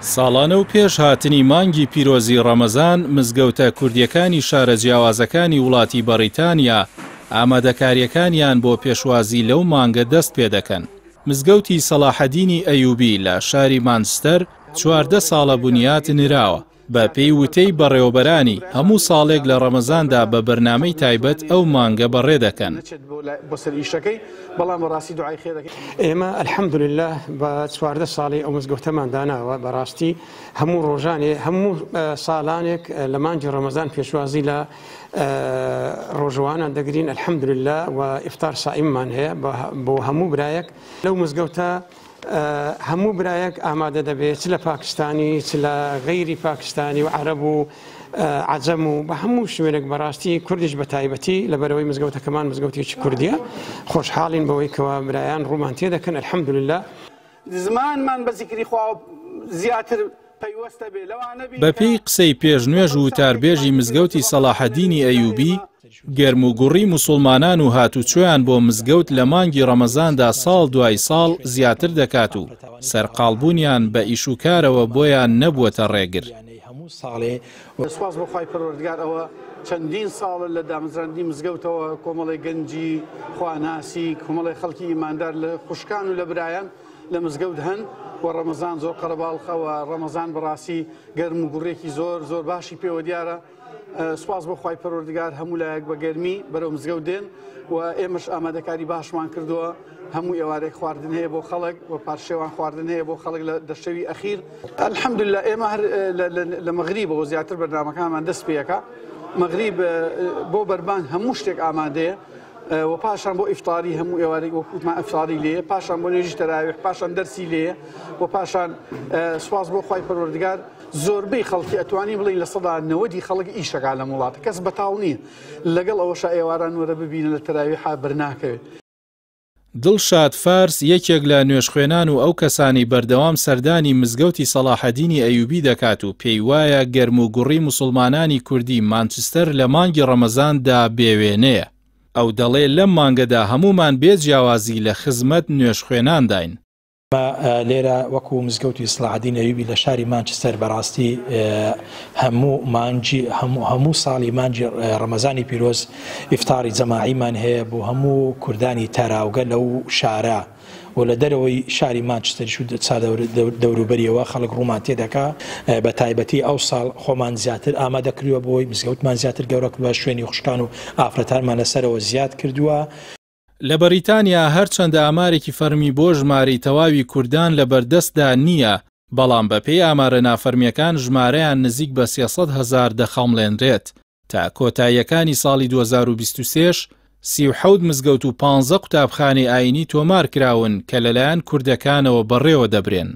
ساڵانە و پێش هاتنی مانگی پیرۆزی ڕەمەزان، مزگەوتە کوردییەکانی شارە جیاوازەکانی وڵاتی بەڕیتانیا ئامادەکارییەکانیان بۆ پێشوازی لەو مانگە دەست پێدەکەن. مزگەوتی سەڵاحەدینی ئەیوبی لە شاری مانچستەر 14 ساڵە بنیات نراوە. بە پێی وتەی بەڕێوەبەرانی، هەموو ساڵێک لە ڕەمەزاندا بە بەرنامەی تایبەت ئەو مانگە بەڕێ دەکەن. ئێمە الحمدللە بە 14 ساڵی ئەو مزگەوتەمان داناوە، بەڕاستی هەموو ڕۆژانێ هەموو ساڵانێک لە مانگی ڕەمەزان پێشوازی لە ڕۆژوانان دەگرین الحمدللە و ئیفتار سائیممان هەیە بۆ هەموو برایەک لەو مزگەوتە. هەموو برایەک ئامادە دەبێت چ لە پاکستانی چ لە غەیری پاکستانی و عەرەب و عەجەم و بە هەموو شوێنێک بەڕاستی کوردیش بە تایبەتی لەبەرەوەی مزگەوتەکەمان مزگەوتێکی کوردیە خۆشحاڵین بەوەی کەوا برایان ڕوومان تێدەکەن الحمدللە. زمانمان بە زیکری خوا زیاتر پەیوەستە بێ لەوانە بین کە بەپێی قسەی پێشنوێژ و وتاربێژی مزگەوتی سەڵاحەدینی ئەیوبی، گەرموگوڕی موسوڵمانان و هاتوچۆیان بۆ مزگەوت لە مانگی ڕەمەزاندا ساڵ دوای ساڵ زیاتر دەکات و سەرقاڵبوونیان بە ئیشوکارەوە بۆیان نەبووەتە ڕێگر. سوپاس بۆ خوای پەروەردگار ئەوە چەندین ساڵە لە دامەزراندنی مزگەوتەوە کۆمەڵێک گەنجی خواناسی کۆمەڵێک خەڵکی ئیماندار لە خوشکان و لە برایان لە مزگەوت هەن و ڕەمەزان زۆر قەرەباڵخە و ڕەمەزان بەڕاستی گەرم و گوڕێکی زۆر زۆر باشی پێوە دیارە سوپاس بۆ خوای پەروەردگار هەموو لایەک بە گەرمی بەرەو مزگەوت دێن و ئێمەش ئامادەکاری باشمان کردووە هەموو ئێوارێک خواردن هەیە بۆ خەڵک و پارشێوان خواردن هەیە بۆ خەڵک لە دەشەوی ئەخیر الحمدلله ئێمە هەر لە مەغریبەوە زیاتر بەرنامەکانمان دەست پێەکە مەغریب بۆ بەربان هەموو شتێک ئامادەیە و پاشان بۆ ئیفتاری هەموو ئێوارێک وەک وتمان ئەفطاری لێیە پاشان بۆ نوێژی تەراویح پاشان دەرسی لێیە و پاشان سوپاس بۆ خوای پەروەردگار زۆربەی خەڵکی ئەتوانی بڵین 90% خەڵک ئیشەکە لەم وڵاتە کەس بەتاڵ نییە لەگەڵ ئەوەشا ئێواران وەرە ببینە لە تەراویحا بەرناکەوێت. دڵشاد فارس یەکێک لە نوێژخوێنان و ئەو کەسانەی بەردەوام سەردانی مزگەوتی سەڵاحەدینی ئەیوبی دەکات و پێی وایە گەرم و گوڕی موسوڵمانانی کوردی مانچستەر لە مانگی ڕەمەزاندا بێ وێنەیە. ئەو دەڵێ لەم مانگەدا هەموومان بێ جیاوازی لە خزمەت نوێژخوێنانداین. ئێمە لێرە وەکو مزگەوتی سڵاحەدین ئەیوبی لە شاری مانچستەر بەڕاستی هەموو مانگی هەموو ساڵی مانگی ڕەمەزانی پیرۆز ئیفتاری جەماعیمان هەیە بۆ هەموو کوردانی تاراوگە لەو شارە و لە دەرەوەی شاری مانچستەریش و دەوروبەریەوە خەڵک ڕوومان تێدەکا بە تایبەتی ئەو ساڵ خۆمان زیاتر ئامادە کردووە بۆی مزگەوتمان زیاتر گەورە کردووە شوێنی خوشکان و ئافرەتانمان لەسەرەوە زیاد کردووە. لە بەریتانیا هەرچەندە ئامارێکی فەرمی بۆ ژمارەی تەواوی کوردان لەبەردەستدا نییە، بەڵام بەپێی ئامارە نافەرمییەکان ژمارەیان نزیک بە 300 هەزار دەخەمڵێنرێت. تا کۆتاییەکانی ساڵی 2023 ش 37 مزگەوت و 15 قوتابخانەی ئایینی تۆمارکراون کە لەلایەن کوردەکانەوە بەڕێوەدەبرێن.